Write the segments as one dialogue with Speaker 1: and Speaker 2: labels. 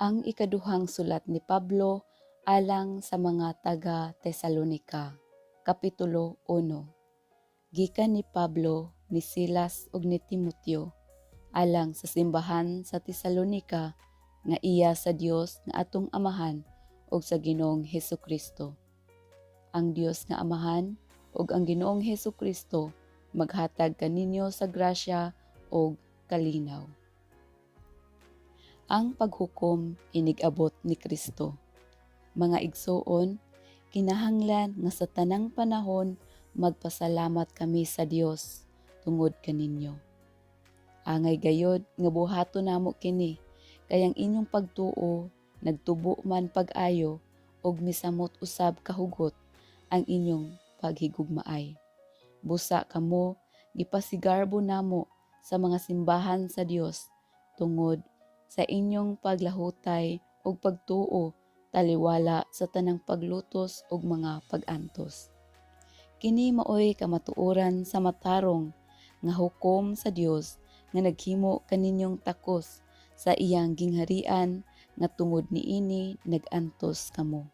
Speaker 1: Ang ikaduhang sulat ni Pablo alang sa mga taga Tesalonika, Kapitulo 1. Gikan ni Pablo, ni Silas ug ni Timoteo alang sa simbahan sa Tesalonika nga iya sa Dios nga atong Amahan ug sa Ginoong Hesukristo. Ang Dios nga Amahan ug ang Ginoong Hesukristo maghatag kaninyo sa grasya ug kalinaw. Ang paghukom inig-abot ni Kristo. Mga igsuon, kinahanglan nga sa tanang panahon magpasalamat kami sa Dios tungod kaninyo. Angay gayod nga buhaton namo kini kay ang inyong pagtuo nagtubo man pag-ayo ug misamot usab kahugot ang inyong paghigugmaay. Busa kamo gipasigarbo namo sa mga simbahan sa Dios tungod sa inyong paglahutay ug pagtuo taliwala sa tanang paglutos ug mga pag-antos. Kini maoy kamatuoran sa matarong nga hukom sa Dios nga naghimo kaninyong takos sa iyang gingharian nga tungod niini nag-antos kamo.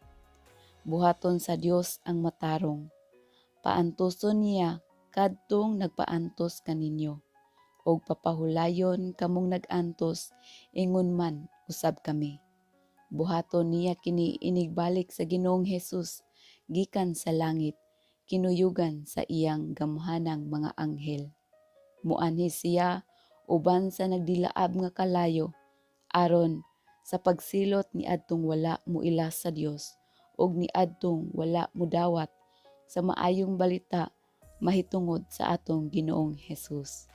Speaker 1: Buhaton sa Dios ang matarong. Paantoson niya kadtong nagpaantos kaninyo ug papahulayon kamong nag-antos ingon man usab kami. Buhaton niya kini inigbalik sa Ginoong Hesus gikan sa langit kinuyugan sa iyang gamhanang mga anghel. Muanhi siya uban sa nagdilaab nga kalayo aron sa pagsilot niadtong wala moila sa Dios ug niadtong wala modawat sa maayong balita mahitungod sa atong Ginoong Hesus.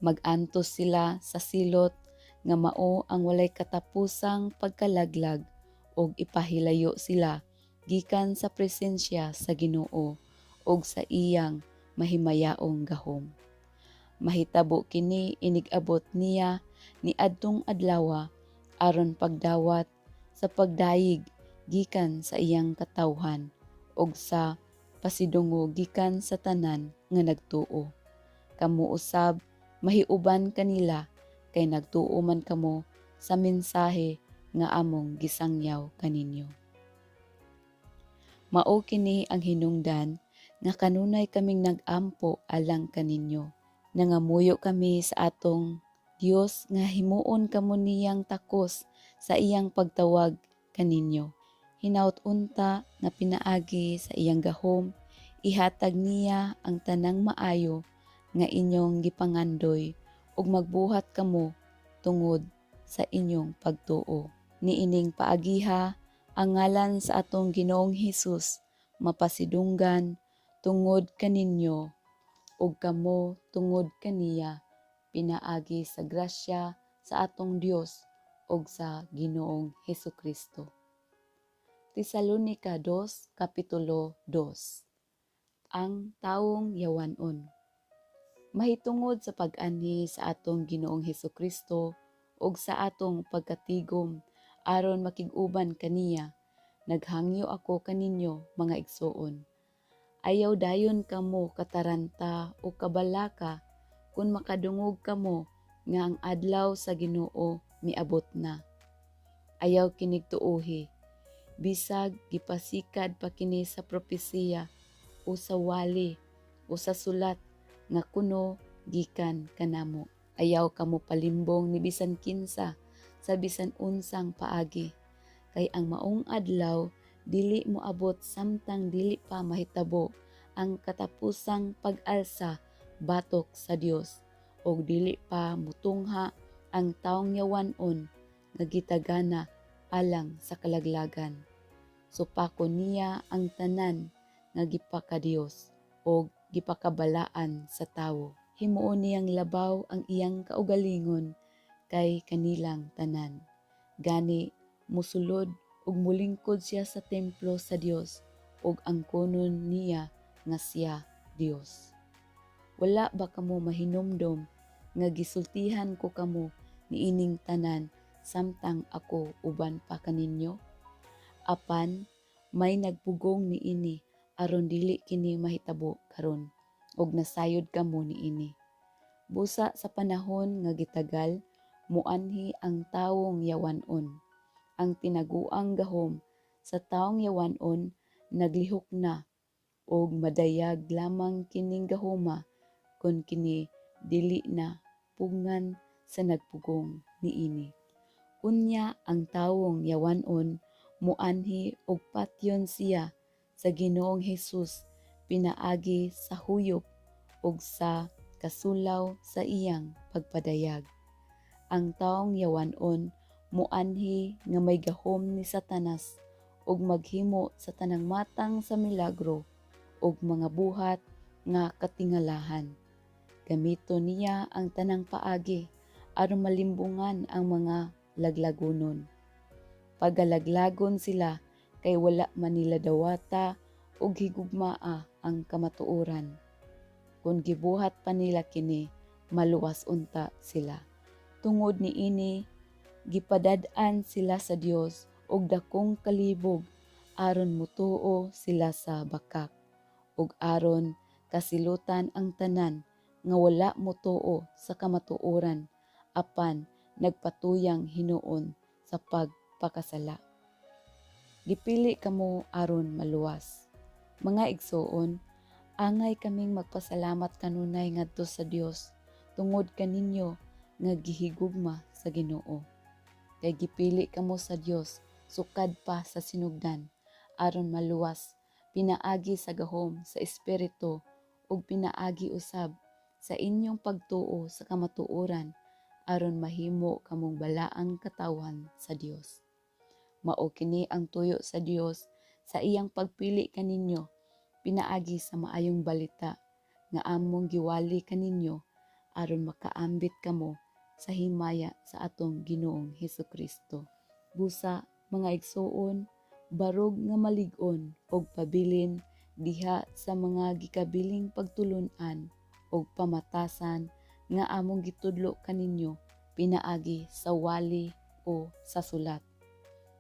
Speaker 1: Mag-antos sila sa silot nga mao ang walay katapusang pagkalaglag ug ipahilayo sila gikan sa presensya sa Ginoo ug sa iyang mahimayaong gahom. Mahitabo kini inig-abot niya niadtong adlawa aron pagdawat sa pagdayeg gikan sa iyang katawhan ug sa pasidungog gikan sa tanan nga nagtuo. Kamo usab mahiuban kanila kay nagtuo man kamo sa mensahe nga among gisangyaw kaninyo. Mao kini ang hinungdan nga kanunay kaming nag-ampo alang kaninyo. Nangamuyo kami sa atong Dios nga himuon kamo niyang takos sa iyang pagtawag kaninyo. Hinaut unta nga pinaagi sa iyang gahom ihatag niya ang tanang maayo nga inyong gipangandoy ug magbuhat kamo tungod sa inyong pagtuo. Niining paagiha ang ngalan sa atong Ginoong Hesus mapasidunggan tungod kaninyo ug kamo tungod kaniya pinaagi sa grasya sa atong Dios ug sa Ginoong Hesukristo. Tesalonika 2, Kapitulo 2. Ang tawong yawanon. Mahitungod sa pag-anhi sa atong Ginoong Hesukristo ug sa atong pagkatigom aron makig-uban kaniya, naghangyo ako kaninyo, mga igsuon. Ayaw dayon kamo kataranta o kabalaka kung makadungog kamo nga ang adlaw sa Ginoo miabot na. Ayaw kinig tuohi, bisag gipasikad pa kini sa propesiya o sa wali o sa sulat nga kuno gikan kanamo. Ayaw kamo palimbong ni bisan kinsa sa bisan unsang paagi, kay ang maong adlaw dili moabot samtang dili pa mahitabo ang katapusang pag-alsa batok sa Dios ug dili pa mutungha ang tawong yawan-on nga gitagana alang sa kalaglagan. Supakon niya ang tanan nga gipakadiyos o gipakabalaan sa tawo. Himuon niyang labaw ang iyang kaugalingon kay kanilang tanan. Gani musulod ug mulingkod siya sa templo sa Dios ug angkonon niya nga siya Dios. Wala ba kamo mahinumdom nga gisultihan ko kamo niining tanan samtang ako uban pa kaninyo? Apan may nagpugong niini aron dili kini mahitabo karon ug nasayod kamo niini. Busa sa panahon nga gitagal, muanhi ang tawong yawan-on. Ang tinaguang gahom sa taong yawan-on naglihok na ug madayag lamang kining gahoma kon kini dili na pugngan sa nagpugong niini. Unya ang tawong yawan-on moanhi ug patyon siya sa Ginoong Hesus pinaagi sa huyop ug sa kasulaw sa iyang pagpadayag. Ang taong yawan-on moanhi nga may gahom ni Satanas ug maghimo sa tanang matang sa milagro ug mga buhat nga katingalahan. Gamiton niya ang tanang paagi aron malimbungan ang mga laglagonon. Pagalaglagon sila kay wala man nila dawata ug higugmaa ang kamatuoran. Kung gibuhat pa nila kini, maluwas unta sila. Tungod niini, gipadad-an sila sa Dios og dakong kalibog aron mutuo sila sa bakak ug aron kasilutan ang tanan nga wala motuo sa kamatuoran apan nagpatuyang hinuon sa pagpakasala. Gipili kamo aron maluwas. Mga igsoon, angay kaming magpasalamat kanunay ngadto sa Dios tungod kaninyo nga gihigugma sa Ginoo. Kay gipili kamo sa Dios sukad pa sa sinugdan aron maluwas pinaagi sa gahom sa Espiritu ug pinaagi usab sa inyong pagtuo sa kamatuoran aron mahimo kamong balaang katawhan sa Dios. Mao kini ang tuyo sa Dios sa iyang pagpili kaninyo pinaagi sa maayong balita nga among giwali kaninyo aron makaambit kamo sa himaya sa atong Ginoong Hesukristo. Busa, mga igsuon, barog nga malig-on og pabilin diha sa mga gikabiling pagtulun-an ug pamatasan nga among gitudlo kaninyo pinaagi sa wali o sa sulat.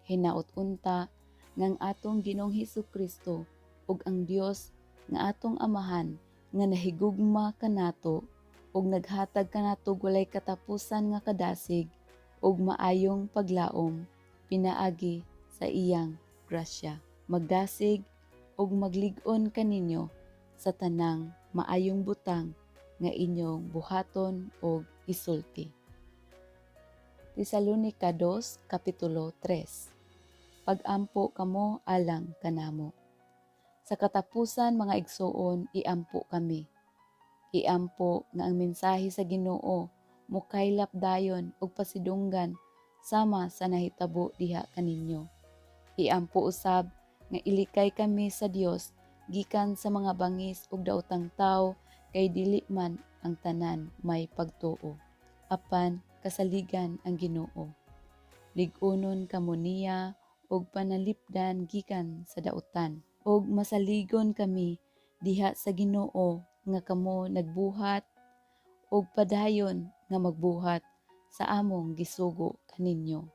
Speaker 1: Hinaot unta nga ang atong Ginoong Hesukristo ug ang Dios nga atong Amahan nga nahigugma kanato ug naghatag kanato walay katapusan nga kadasig ug maayong paglaom pinaagi sa iyang grasya, magdasig ug maglig-on kaninyo sa tanang maayong butang nga inyong buhaton ug isulti. Tesalonika 2, Kapitulo 3. Pag-ampo kamo alang kanamo. Sa katapusan, mga igsuon, iampo kami. Iampo nga ang mensahe sa Ginoo mukaylap dayon ug pasidunggan sama sa nahitabo diha kaninyo. Iampo usab nga ilikay kami sa Dios gikan sa mga bangis ug daotang tawo kay dili man ang tanan may pagtuo. Apan kasaligan ang Ginoo. Lig-unon kamo niya ug panalipdan gikan sa daotan. Ug masaligon kami diha sa Ginoo nga kamo nagbuhat ug padayon nga magbuhat sa among gisugo kaninyo.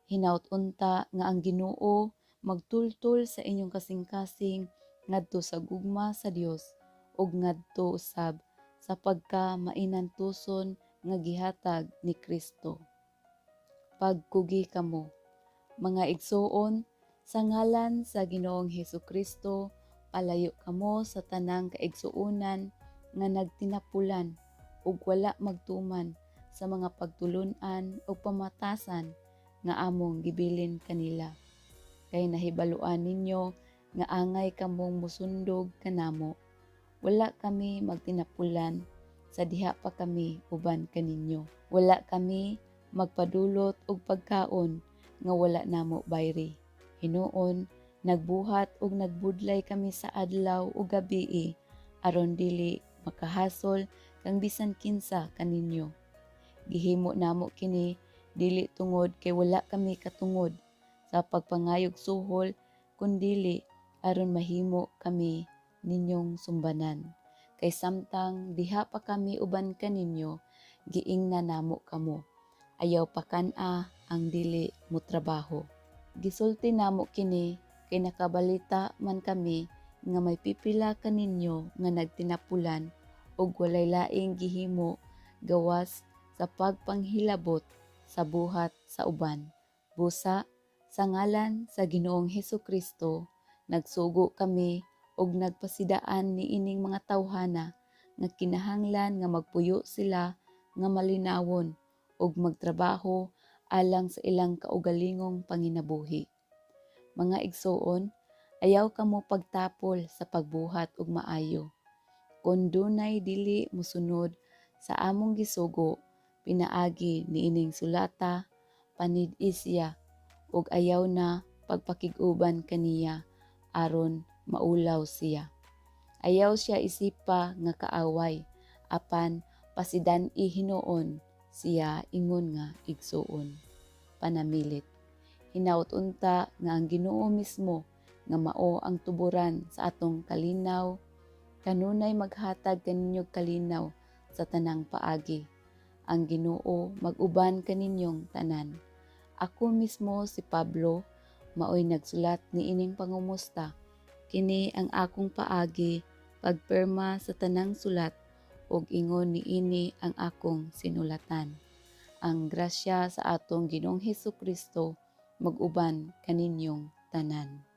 Speaker 1: Hinaut unta nga ang Ginoo magtultol sa inyong kasing-kasing ngadto sa gugma sa Dios ug ngadto usab sa pagka mainantuson nga gihatag ni Kristo. Pagkugi kamo. Mga igsuon, sa ngalan sa Ginoong Hesukristo, palayo kamo sa tanang kaigsuonan nga nagtinapulan ug wala magtuman sa mga pagtulun-an ug pamatasan nga among gibilin kanila. Kay nahibaluan ninyo nga angay kamong mosundog kanamo. Wala kami magtinapulan sa diha pa kami uban kaninyo. Wala kami magpadulot og pagkaon nga wala namo bayri. Hinuon, nagbuhat ug nagbudlay kami sa adlaw ug gabii aron dili makahasol kang bisan kinsa kaninyo. Gihimo namo kini dili tungod kay wala kami katungod sa pagpangayog suhol kundili aron mahimo kami ninyong sumbanan. Kay samtang diha pa kami uban kaninyo, giingnan namo kamo: "Ayaw pakan-a ang dili motrabaho." Gisulti namo kini kay nakabalita man kami nga may pipila kaninyo nga nagtinapulan ug walay laing gihimo gawas sa pagpanghilabot sa buhat sa uban. Busa, Sa ngalan sa Ginoong Hesukristo, nagsugo kami ug nagpasidaan niining mga tawhana nga kinahanglan nga magpuyo sila nga malinawon ug magtrabaho alang sa ilang kaugalingong panginabuhi. Mga igsuon, ayaw kamo pagtapol sa pagbuhat og maayo. Kon dunay dili mosunod sa among gisugo pinaagi niining sulata, panid-i siya ug ayaw na pagpakig-uban kaniya aron maulaw siya. Ayaw siya isipa nga kaaway, apan pasidan-i hinuon siya ingon nga igsuon. Panamilit. Hinaut unta nga ang Ginoo mismo nga mao ang tuburan sa atong kalinaw kanunay maghatag kaninyog kalinaw sa tanang paagi. Ang Ginoo mag-uban kaninyong tanan. Ako mismo, si Pablo, maoy nagsulat niining pangumusta. Kini ang akong paagi pagperma sa tanang sulat ug ingon niini ang akong sinulatan. Ang grasya sa atong Ginoong Hesukristo mag-uban kaninyong tanan.